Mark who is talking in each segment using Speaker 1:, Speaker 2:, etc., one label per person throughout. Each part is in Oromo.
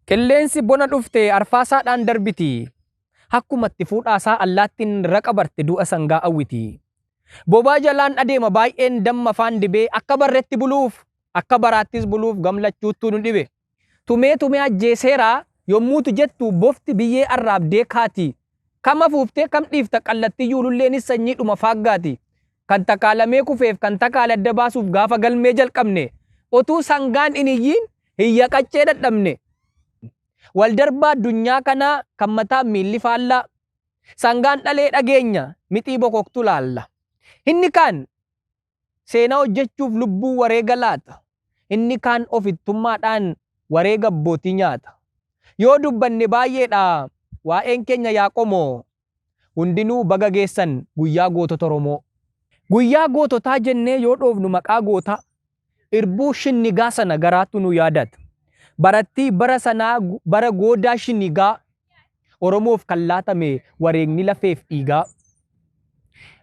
Speaker 1: Qilleensi bona dhufte arfaasaadhaan darbiti. Akkuma itti fuudhaasaa allaattiin raqa barte du'a sangaa awwiti. Bobaa jalaan adeema baay'een damma afaan dibee akka barretti buluuf akka baraattis buluuf gamlachuuttuu nu dhibe. Tumee tumee ajjeeseera yommuutu jettu bofti biyyee arraabdee kaati. Kam afuuftee kam dhiifta qallattiyyuu ululleenis sanyiidhuma faaggaati. Kan takaalamee kufeef kan takaale adda baasuuf gaafa galmee jalqabne otuu sangaan hin iyyiin hiyya qaccee dadhabne. Wal darbaa addunyaa kanaa kan mataan miilli faallaa. Sangaan dhalee dhageenya mixii bokoktu laalla. Inni kaan seenaa hojjechuuf lubbuu wareega laata. Inni kaan ofittummaadhaan wareega abbootii nyaata. Yoo dubbanne baay'eedha waa'een keenya yaa qomoo. Hundinuu baga geessan guyyaa gootota Oromoo. Guyyaa goototaa jennee yoo dhoofnu maqaa gootaa, irbuu shinnigaa sana garaatu nu yaadata. Barattii bara sanaa bara goodaa shinigaa Oromoof kan laatame wareegni lafeef dhiigaa.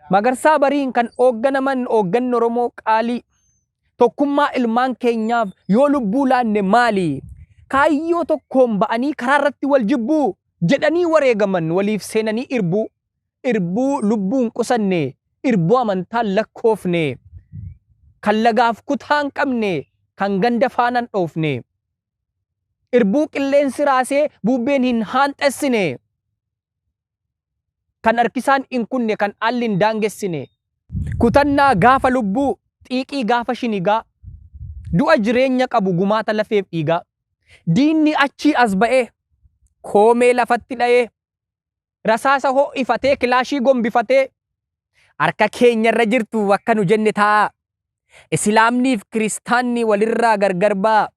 Speaker 1: Magarsaa Bariin kan oogganaman oogganni Oromoo qaalii. Tokkummaa ilmaan keenyaaf yoo lubbuu laanne maali? Kaayyoo tokkoon ba'anii karaa irratti wal jibbuu? Jedhanii wareegaman waliif seenanii irbuu. Irbuu lubbuu hin qusanne, irbuu amantaan lakkoofne. Kan lagaaf kutaa hin qabne, kan ganda faana hin dhoofne. Irbuu qilleensi raasee bubbeen hin haanxessine. Kan harkisaan hin kunne, kan haalli hin daangessine. Kutannaa gaafa lubbuu, xiiqii gaafa shinigaa. Du'a jireenya qabu gumaata lafeef dhiigaa. Diinni achii as ba'ee, koomee lafatti dha'ee, rasaasa ho'ifatee, kilaashii gombifatee, harka keenyarra jirtu akka nu jenne ta'a. Islaamniif kiristaanni walirraa gargar ba'a.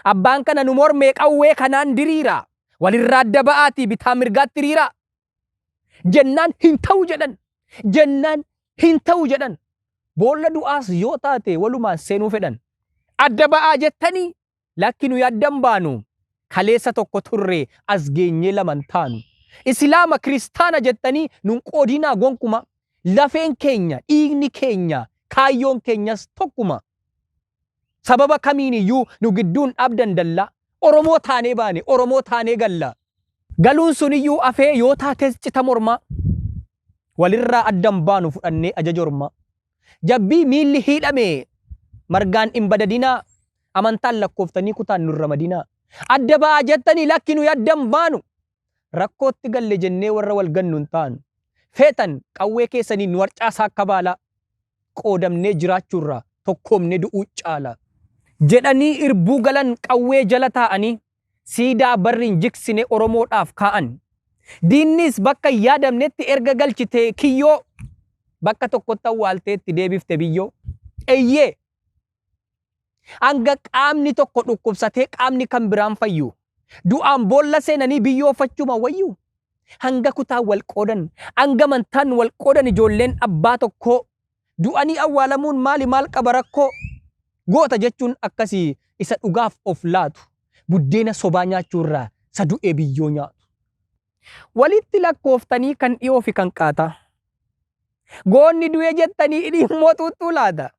Speaker 1: Abbaan kana nu mormee qawwee kanaan diriira. Walirraa adda ba'aatii bitaa mirgaatti hiriira. Jennaan hin ta'u jedhan. Jennaan hin ta'u jedhan. Boolla du'aas yoo taate walumaan seenuu fedhan. Adda ba'aa jettanii lakki nuyi adda hin baanu. Kaleessa tokko turre as geenyee lama hin taanu. Islaama kiristaana jettanii nun qoodinaa gonkuma. Lafeen keenya, dhiigni keenya, kaayyoon keenyas tokkuma. Sababa kamiin iyyuu nu gidduun dhaabdan dallaa. Oromoo taanee baane, Oromoo taanee galla. Galuun sun iyyuu afee yoo taates cita mormaa. Walirraa adda hin baanu fudhannee ajaja ormaa. Jabbii miilli hiidhame margaan hin badadinaa. Amantaan lakkooftanii kutaan nun ramadinaa. Adda ba'aa jettanii lakki nuyi adda hin baanu. Rakkootti galle jennee warra wal gannu hin taanu. Feetan qawwee keessaniin nu harcaasaa akka baalaa. Qoodamnee jiraachuurraa tokkoomnee du'uu caala. Jedhanii irbuu galan qawwee jala taa'anii siidaa barri hin jigsine Oromoodhaaf kaa'an. Diinnis bakka hin yaadamnetti erga galchitee kiyyoo bakka tokkotti awwaaltee itti deebifte biyyoo. Eyyee! Hanga qaamni tokko dhukkubsatee qaamni kan biraan fayyu. Du'aan boolla seenanii biyyoo uffachuma wayyu. Hanga kutaan wal qoodan, hanga amantaan wal qoodan ijoolleen abbaa tokkoo. Du'anii awwaalamuun maali maal qaba rakkoo? Goota jechuun akkasii isa dhugaaf of laatu. Buddeena sobaa nyaachuurraa isa du'ee biyyoo nyaatu. Walitti lakkooftanii kan dhiyoo fi kan qaataa. Goonni du'e jettanii hidhii immoo xuuxxuu laata.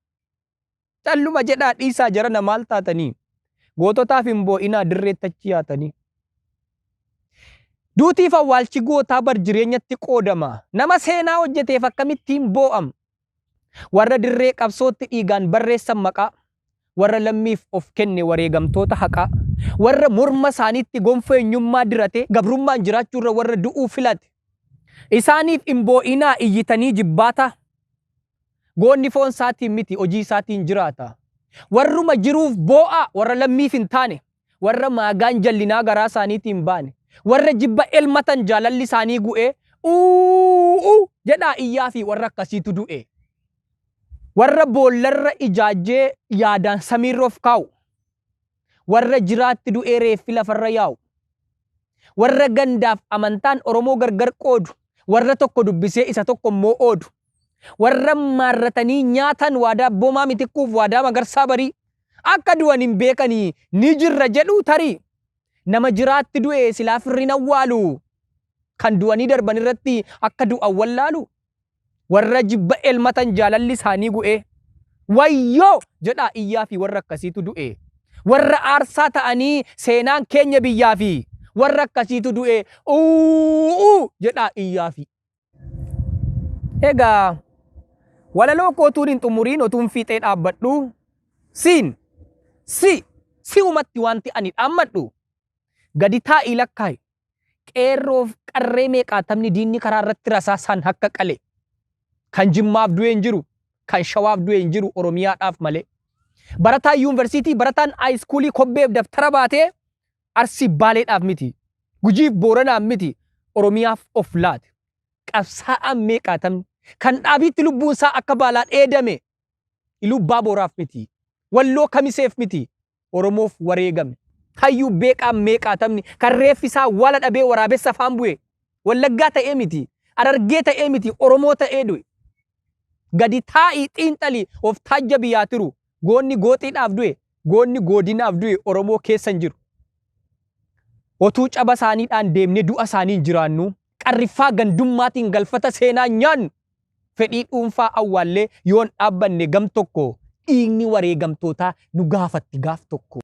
Speaker 1: Calluma jedhaa dhiisaa jarana maal taatanii? Goototaaf hin boo'inaa dirreetti achi yaatanii. Duutiif awwaalchi gootaa bar jireenyatti qoodama. Nama seenaa hojjeteef akkamittiin boo'am? Warra dirree qabsootti dhiigaan barreessan maqaa. Warra lammiif of kenne wareegamtoota haqaa. Warra morma isaaniitti gonfoo eenyummaa dirate gabrummaan jiraachuurra warra du'uu filate. Isaaniif hin boo'inaa iyyitanii jibbaataa. Goonni foon isaatiin miti hojii isaatiin jiraata. Warruma jiruuf boo'aa warra lammiif hin taane, warra maagaan jallinaa garaa isaaniitiin baane, warra jibba elmatan jaalalli isaanii gu'ee uuu jedhaa iyyaa fi warra akkasiitu du'e. Warra boollarra ijaajjee yaadaan samiirra of kaa'u. Warra jiraatti du'ee reeffi lafarra yaa'u. Warra gandaaf amantaan Oromoo gargar qoodu. Warra tokko dubbisee isa tokko immoo oodu. Warra maarratanii nyaatan waadaa Abboomaa Mitikkuuf waadaa Magarsaa Barii. Akka du'an hin beekanii ni jirra jedhuu tarii. Nama jiraatti du'e silaa firri hin awwaalu. Kan du'anii darban irratti akka du'an wallaalu. Warra jibba elmatan jaalalli isaanii gu'ee. Wayyoo! jedhaa iyyaa fi warra akkasiitu du'e. Warra aarsaa ta'anii seenaan keenya biyyaafi warra akkasiitu du'e uuu jedhaa iyyaafi. Egaa walaloo kootuun hin xumuriin otuun fiixee dhaabbadhu siin si si'umatti wanti ani dhaammadhu gadi taa'ii lakkaa'i qeerroof qarree meeqaatamni diinni karaa irratti rasaasaan akka qale kan Jimmaaf du'e hin jiru kan Shawaaf du'e hin jiru Oromiyaadhaaf malee. Barataan yuunivarsiitii barataan haayiskuulii kobbeef daftara baatee Arsii Baaleedhaaf miti Gujiif Booranaaf miti Oromiyaaf of laate. Qabsaa'aan meeqaatamni kan dhaabiitti lubbuun isaa akka baalaa dheedame Ilubbaa Booraaf miti Walloo Kamiseef miti Oromoof wareegame. Hayyuu beeqaan meeqaatamni kan reeffi isaa wala dhabee waraabessa afaan bu'e Wallaggaa ta'ee miti Harargee ta'ee miti Oromoo ta'ee du'e. Gadi taa'ii xiinxali of taajjabi yaa tiru goonni gooxiidhaaf du'e goonni goodinaaf du'e Oromoo keessa hin jiru. Otuu caba isaaniidhaan deemnee du'a isaaniin jiraannu qarriffaa gandummaatiin galfata seenaa nyaannu fedhii dhuunfaa awwaallee yoon dhaabbanne gam tokko dhiigni wareegamtootaa nu gaafatti gaaf tokko.